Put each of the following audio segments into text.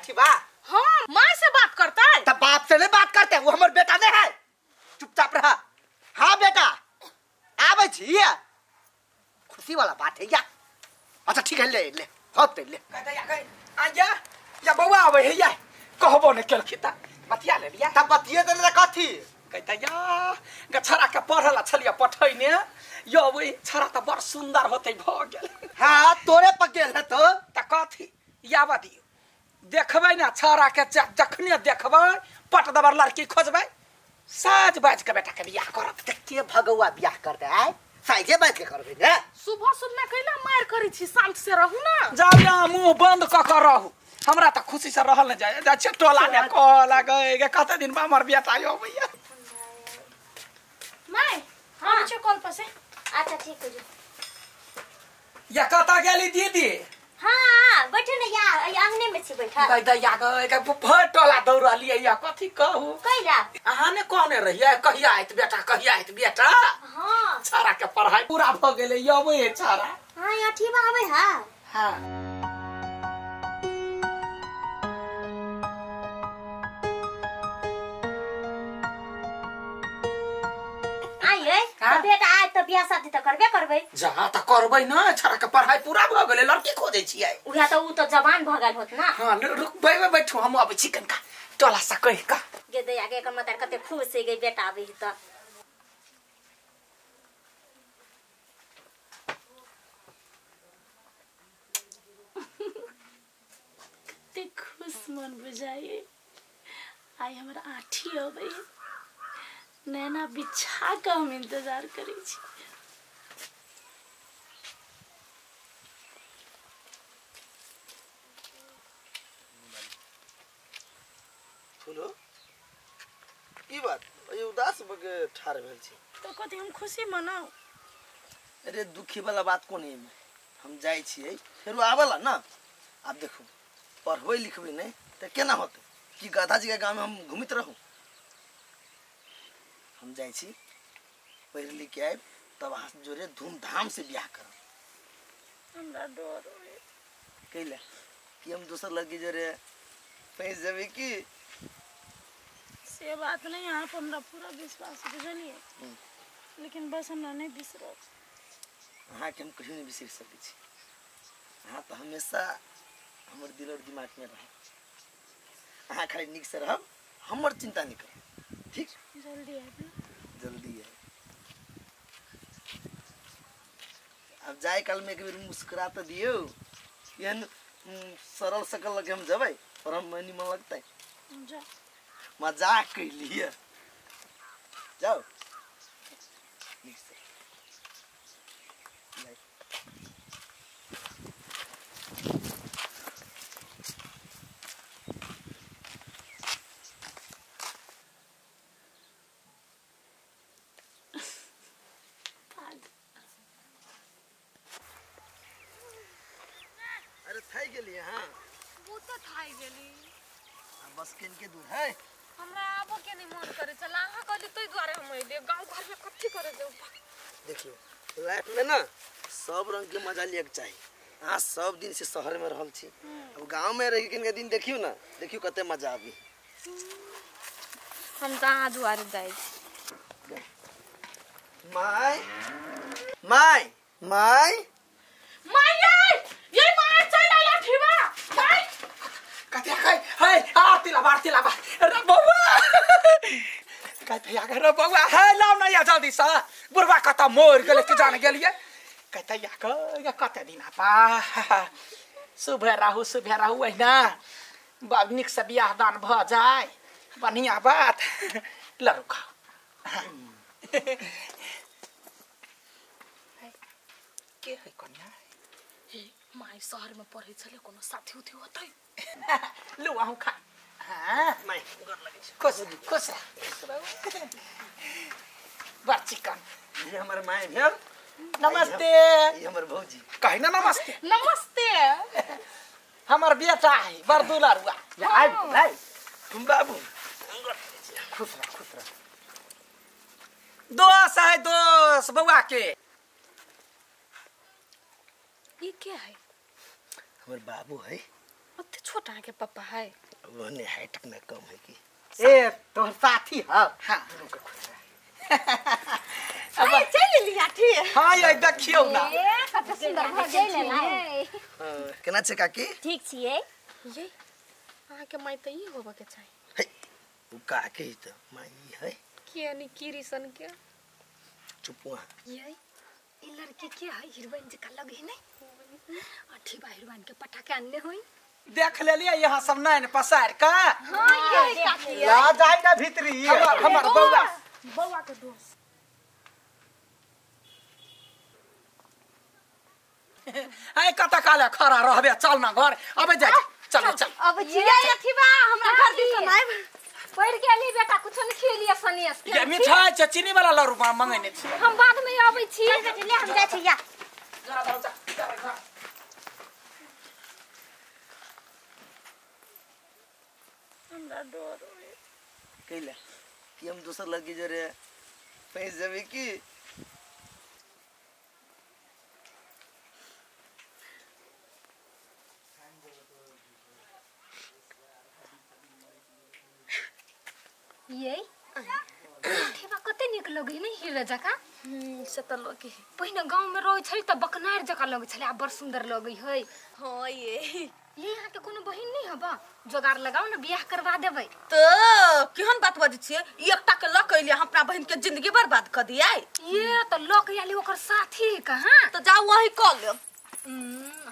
अठीबा? हां, मां से बात करता है। तब बाप से नहीं बात करते, वो हमर बेटा नहीं है। चुपचाप रहा। हां बेटा, आबै छी। खुशी वाला बात है या। अच्छा ठीक है, ले ले होते ले। कहता या कह आ जा या बउआ आबै है या, कहबो ने केलखिन त बतिया ले लिया। तब बतिये देले कथी? कहता या गछरा के पढ़ल छलिया पठैने यो ओइ छरा त बड़ सुंदर होतै भ गेल। हां तोरे पर गेल है तो त कथी याबा दियो देखबै ना छरा के, जखने देखबै पट दबर लड़की खोजबै, साज बाज के बेटा के बियाह करब। त के भगवा बियाह करते आय? साइजे बाज के करबै ने। सुबह सुबह कैला मार करै छी, शांत से रहू ना। जाउ ना मुंह बंद क क रहू, हमरा त खुशी से रहल न जाय। जा छै टोला ने कह लागै गे कते दिन बा हमर बेटा आयो भैया। My हम छै कॉल पर से। अच्छा ठीक हो जो। या कता गेली दीदी? हां बैठे न या, आंगने में छी बैठा। गई दैया गई भर टोला दौड़लियै या कथी कहू? कैला अहाँ ने कहने रहियै कहिया आयत बेटा, कहिया आयत बेटा। हां छाड़ा के पढ़ाई पूरा भ गेलै यबै छाड़ा। हां अठीबा आबै। हां हां आइ बेटा आय त बियाह शादी त करबे करबै। जहाँ त करबै न, छाड़ा के पढ़ाई पूरा भ गेलै, लड़की खोजै छियै। उहे त उ त जवान भ गेल होत ना। हां रुक बैठू, हम आबै छी कनका टोला से कहि का। गे दैया के एकर मतार कते खुश है गई बेटा आबै त। कते खुश मन बुझाइए आई हमर आठी अबै, नैना बिछा के हम इंतजार करै छी। फूलो की बात ये उदास भ के ठार भेल छी? तो कथी हम खुशी मनाउ? अरे दुखी वाला बात कोन है, हम जाइ छियै फेरो आबला ना। आब देखू पढ़बै लिखबै नहीं त केना होतै? कि गधा जी के गांव में हम घूमित रहू? हम जाइ छी पढ़ लिख के आयब तब अहाँ जोरे धूमधाम से बियाह करब। हमरा डर होय। कैला कि हम दोसर लड़की जोरे फंस जेबै की? से बात नहीं, अहाँ पर हमरा पूरा विश्वास बुझलियै, लेकिन बस हमरा नहीं बिसरब। अहाँके हम कहियो नहीं बिसरि सकै छी। अहाँ तऽ हमेशा हमर दिल और दिमाग में रहब। अहाँ खाली नीक से रहब, हमर चिंता नहीं करब। ठीक? जल्दी आबि। जल्दी आबि। अब जाय काल में एक बेर मुस्कुरा तो दियौ, एहन सरल सकल लगे हम जबै और हम निमन लगतै। जा मजाक कैलियै, जाओ नीक से। अरे थाई गेली? हां वो तो थाई गेली। बस किन के दूर है? हमरा आबो के नहीं मन करे चला, अहाँ कहली तै दुआरे हम अइलियै। गांव घर में कथी करे जेब? देखियो लाइफ में ना सब रंग के मजा लिये के चाही। अहाँ सब दिन से शहर में रहल छी, अब गांव में रही के दिन देखियो ना, देखियो कते मजा आबी। हम त अहाँ दुआरे जाइ छी। My my my my ये my चल आइला ठीबा my कते कह हे आरती ला आरती ला। अरे बउआ कहते या रे बउआ हे लाव ना या जल्दी सा, बुढ़वा कत मोर गेलै के जान गेलियै। कहते या क या कते दिन आपा सुबह राहु सुबह राहु अहिना बाब नीक से बियाह दान भ जाय, बढ़िया बात। लरू खाओ। के है कन्या? हे my शहर में पढ़ै छलै, कोनो साथी उथी होतै? लू अहूँ खा। हाँ my गोर लगै छै। खुश खुश रह बड़ चिकन। ये हमर my भेल। नमस्ते। ये हमर भौजी। कहि ना नमस्ते। नमस्ते। हमर बेटा है बड़ दुलारुआ। आइ आइ तुम बाबू खुश रह खुश रह। दोस है दोस बउआ के। ई के है? हमर बाबू है। अते छोट अहाँ के पापा है ओने हाइट में कम है की ए तोहर साथी ह। हां दुनू के खुश रह। अब चल लिया ठीक। हां ये देखियो ना ए कते सुंदर भ गेल है। केना छै काकी? ठीक छियै। ये अहाँ के माई त ई होबे के चाही। हे उ काकी त माई है के यानी की रिसन के चुप वहाँ। ये ई लड़की के है हीरोइन जका लगे नहीं अठीबा हीरोइन के पटाके आनने होई। देख लेलिए यहाँ सब नैन पसार का। हां ये काकी ला जाई ना भीतरी हमर हमर बौआ बौआ के दोस्त। आइ कत काले खड़ा रहबे चल ना घर अबे जा चल चल अब जिया अठीबा हमरा घर दिसन आइब पढ़ के अली बेटा कुछो नहीं खेलिए सनियस ये मिठाई छै चीनी वाला लड्डू मंगेने छी हम बाद में आबै छी। चल बेटी ले हम जाइ छी या। जरा जरा जा हमरा डर होय कैला कि हम दोसर लड़की जोरे फंस जेबै की? ये अठीबा कते नीक लगे नहीं हीरो जका से त लगे पहिने गांव में रहै छली त बकनार जका लगे छले आ बड़ सुंदर लगे है। हां ये ये यहाँ के कोनो बहिन नहीं हबा जोगार लगाओ ना बियाह करवा देबै। तो केहन बात बजै छियै एकटा के लक अइले हम अपना बहिन के जिंदगी बर्बाद क दियै। ये त लक आली ओकर साथी कहां तो जाओ वही क लेब।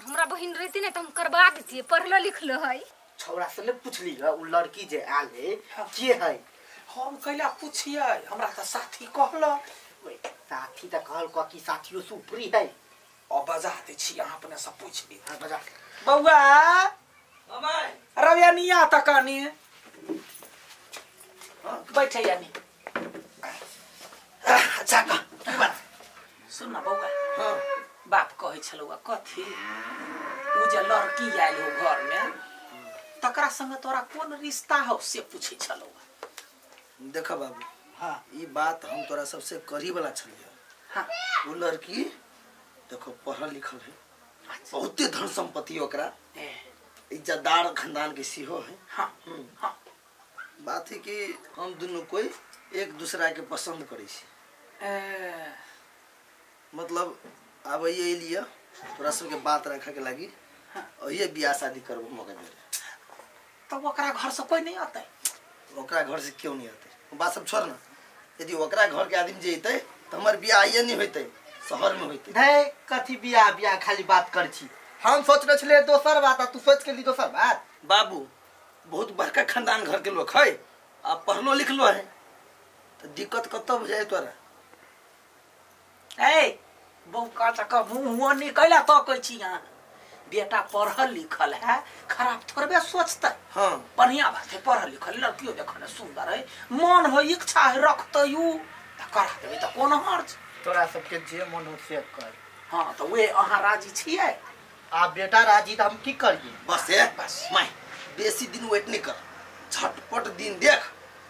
हमरा बहिन रहती ने त हम करवा देतियै पढ़लो लिखलो है। छौड़ा से ने पूछली ह उ लड़की जे आल है के है? हम कैला पूछियै हमरा त साथी कहल। साथी त कहल क कि साथियो से ऊपरी है। अब बजा दे छी अहाँ अपने सब पूछ ली। हां बजा बौआ रविया निया त कनी बैठे यानी। अच्छा का की बात सुन ना बौआ। हां बाप कहै छलौआ कथी उ जे लड़की आयल हो घर में तकरा संग तोरा कोन रिश्ता हो से पूछै छलौआ। देख बाबू हां ई बात हम तोरा सबसे करी वाला छलियै। हां उ लड़की देखो पढ़ल लिखल है बहुते धन संपत्ति ओकरा इज्जतदार खानदान के सेहो है। हां हां बात है कि हम दुनू कोई एक दूसरा के पसंद करै छी। मतलब आब ये लिए तोरा सबके बात रखे के लागी और ये बियाह शादी करबो मौका मिले तब ओकरा घर से कोई नहीं आता? ओकरा घर से क्यों नहीं आते बात सब छोड़ ना। यदि ओकरा घर के आदमी जइते तो हमर बियाह ये नहीं होइते शहर में होइते। नहीं कथी बियाह बियाह खाली बात कर छी हम सोचने छलिए दोसर बात आ तू सोच के ली दोसर बात। बाबू बहुत बड़का खानदान घर के लोग है आ पढ़लो लिखलो है तो दिक्कत कत बुझाए तोरा? ए बौका तक मुंह नहीं कैला तो कहै छी अहाँ बेटा पढ़ल लिखल है खराब थोड़बे सोचते। हाँ बढ़िया बात है पढ़ल लिखल लड़कियों देखने सुंदर है मन हो इच्छा है रखते you त करा देबै त कोन हर्ज। तोरा सबके जे मन हो से कर। हाँ तो वे अहाँ राजी छियै? आ बेटा राजी त हम की करिए? बस ए बस my बेसी दिन वेट नहीं कर झटपट दिन देख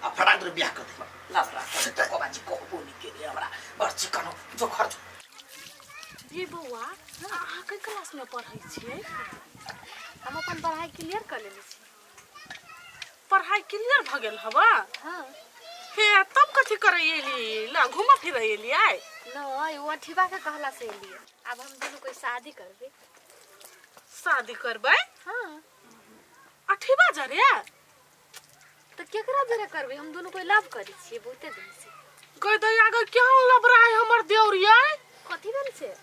आ फटाक दे बियाह कर दे। लफड़ा कर को बाजी कहबो नहीं के हमरा बड़ चिकन जो खर्च। ये बौआ अहाँ के क्लास में पढ़ै छियै? हम अपन पढ़ाई क्लियर कर लेने छी। पढ़ाई क्लियर भ गेल हबा? हां हे तब कथी करै एली ला घुमा फिरै एली आइ? नहीं वो अठीबा के कहला से एलिए। अब हम दुनू कोई शादी करबे। शादी करबै? हां अठीबा जरे तो केकरा जरे करबे? हम दुनू कोई लव करै छियै बहुते दिन से। गई दैया गई केहन लबरा है हमर देउरियै? कथी भेल छै?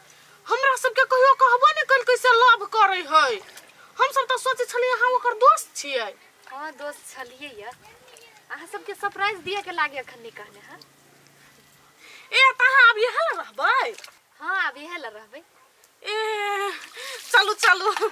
हमरा सबके कहियो कहबो नहीं कल कैसे लव करे है। हम सब तो सोचे छलियै अहाँ ओकर दोस्त छियै। हां दोस्त छलियै या अहाँ सबके सरप्राइज दिया के लागे अखन नहीं कहने। हां ए त अहाँ अब इहे ल रहबै? हां अब इहे ल रहबै। ए चलू चलू।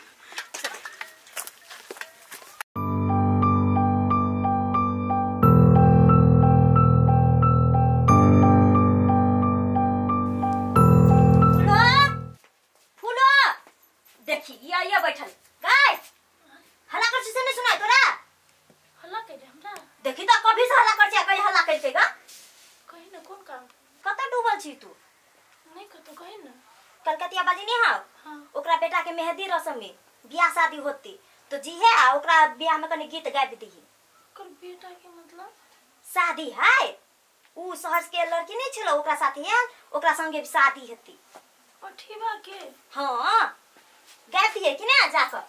देखी या बैठल गाय हल्ला कर छी से नहीं सुनाई तोरा? हल्ला कैले हमरा? देखी त कभी से हल्ला कर छी कहीं हल्ला कैलकै गा? कहि न कोन काम? कत डूबल छी तू? नहीं कतो कहि न। कलकतिया बाजी नहीं हाव? हां ओकरा बेटा के मेहंदी रसम में बियाह शादी होती तो जी है आ ओकरा बियाह में कनी गीत गाबि दिही। ओकर बेटा के मतलब? शादी है, उ शहर के लड़की नहीं छलो ओकरा साथे आयल, ओकरा संगे भी शादी हेती। अठीबा के? हाँ, गाबि दिहे कि ना जाकर?